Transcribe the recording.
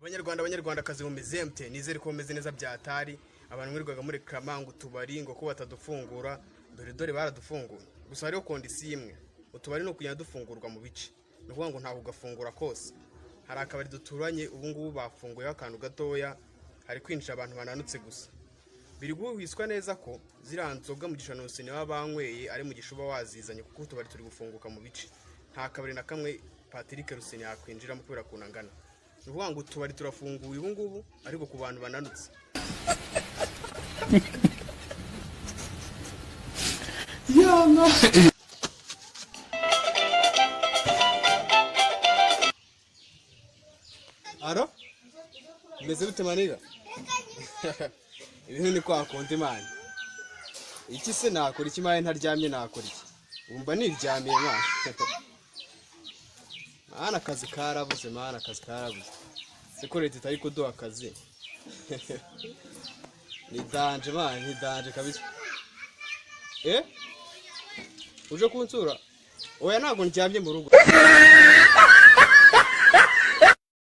Abanyarwanda, Abanyarwandakazi, mumeze mute? Nizere ko mumeze neza byatari. Abantu mwirirwaga muri clama ngo utubari ngo ko batadufungura, dore dore baradufunguye. Gusa hariho condition imwe: utubari ni ukugenda dufungurwa mu bice, ni ukuvuga ngo ntabwo ugafungura kose. Hari akabari duturanye ubu ngubu bafunguyeho akantu gatoya, hari kwinjira abantu bananutse gusa. Biri guhwiswa neza ko ziriya nzoga Mugisha Nusine baba banyweye ari Mugisha uba wazizanye, kuko utubari turi gufunguka mu bice. Nta kabari na kamwe Patrick Rusine yakwinjiramo kubera ukuntu angana. Ni ukuvuga ngo utubari turafunguye ubu ngubu, ariko ku bantu bananutse. Aro, meze bite maniga? Ibintu ni kwa kundi man. Iki se nakora iki man? Ntaryamye nakora iki? Ubu mba niryamiye man. Mana, akazi karabuze man, akazi karabuze. Se ko leta itari kuduha akazi? Ni danger man, ni danger kabisa. Eh, uje kunsura? Oya, ntabwo ndyamye mu rugo.